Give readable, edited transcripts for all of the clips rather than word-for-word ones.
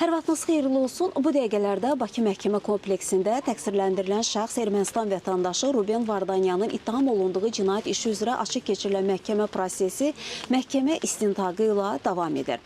Hər vaxtınız xeyirli olsun. Bu dəqiqələrdə Bakı Məhkəmə Kompleksində təqsirləndirilən şəxs Ermənistan vətəndaşı Ruben Vardanyanın ittiham olunduğu cinayət işi üzrə açıq keçirilən məhkəmə prosesi məhkəmə istintaqı ilə davam edir.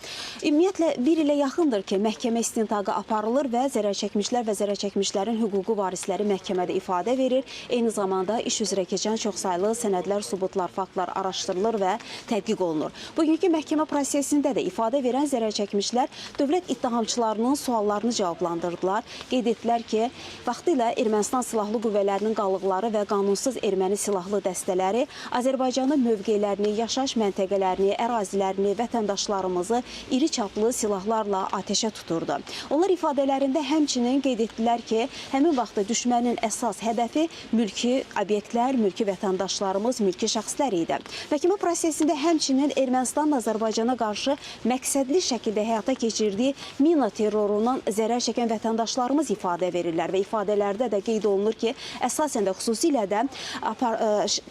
Ümumiyyətlə bir ilə yaxındır ki, məhkəmə istintaqı aparılır və zərərçəkmişlər və zərərçəkmişlərin hüquqi varisləri məhkəmədə ifadə verir. Eyni zamanda iş üzrə keçən çoxsaylı sənədlər, sübutlar, faktlar araşdırılır və tədqiq olunur. Bugünkü məhkəmə prosesində də ifadə verən zərərçəkmişlər dövlət ittihamçılarının suallarını cavablandırdılar. Qeyd etdilər ki, vaxtilə Ermənistan silahlı qüvvələrinin qalıqları və qanunsuz erməni silahlı dəstələri Azərbaycanın mövqelərini, yaşayış məntəqələrini, ərazilərini, vətəndaşlarımızı iri çaplı silahlarla atəşə tuturdu. Onlar ifadələrində həmçinin qeyd etdilər ki, həmin vaxtda düşmənin əsas hədəfi mülki obyektlər, mülki vətəndaşlarımız, mülki şəxslər idi. Məhkəmə prosesində həmçinin Ermənistanın Azərbaycana qarşı məqsədli şəkildə həyata keçirdiyi mina terrorundan zərər çəkən vətəndaşlarımız ifadə verirlər və ifadələrdə də qeyd olunur ki, əsasən də xüsusilə də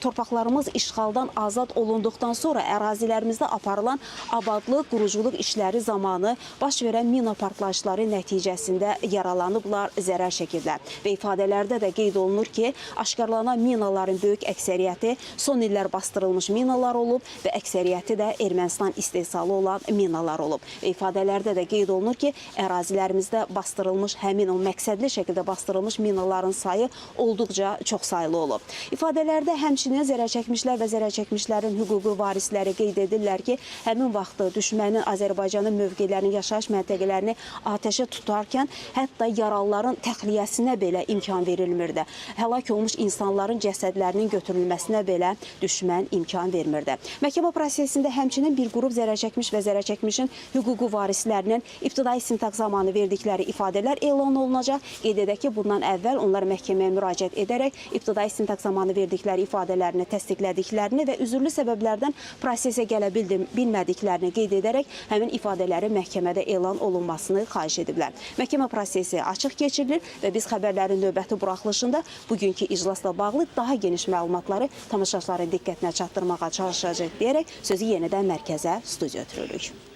torpaqlarımız işğaldan azad olunduqdan sonra ərazilərimizdə aparılan abadlıq, quruculuq işləri zamanı baş verən mina partlayışları nəticəsində yaralanıblar, zərər çəkiblər. Və ifadələrdə də qeyd olunur ki, aşkarlanan minaların böyük əksəriyyəti son illər bastırılmış minalar olub və əksəriyyəti də Ermənistan istehsalı olan minalar olub. Və ifadələrdə də qeyd olunur ki, ərazilərimizdə bastırılmış həmin o məqsədli şəkildə bastırılmış minaların sayı olduqca çoxsaylı olub. İfadələrdə həmçinin zərərçəkmişlər və zərərçəkmişlərin hüquqi varisləri qeyd edirlər ki, həmin vaxtı düşmənin Azərbaycanın mövqelərini, yaşayış məntəqələrini atəşə tutarkən hətta yaralıların təxliyəsinə belə imkan verilmirdi. Həlak olmuş insanların cəsədlərinin götürülməsinə belə düşmən imkan vermirdi. Məhkəmə prosesində həmçinin bir qrup zərərçəkmiş və zərərçəkmişin hüquqi varislərinin ibtidai istintaq zamanı verdikləri ifadələr elan olunacaq. Qeyd edək ki, bundan əvvəl onlar məhkəməyə müraciət edərək ibtidai istintaq zamanı verdikləri ifadələrini təsdiqlədiklərini və üzürlü səbəblərdən prosesə gələ bilmədiklərini qeyd edərək həmin ifadələri məhkəmədə elan olunmasını xahiş ediblər. Məhkəmə prosesi açıq keçirilir və biz xəbərlərin növbəti buraxılışında bugünkü iclasla bağlı daha geniş məlumatları tamaşaçıların diqqətinə çatdırmağa çalışacağıq deyərək sözü yenidən mərkəzə, studiya ötürürük.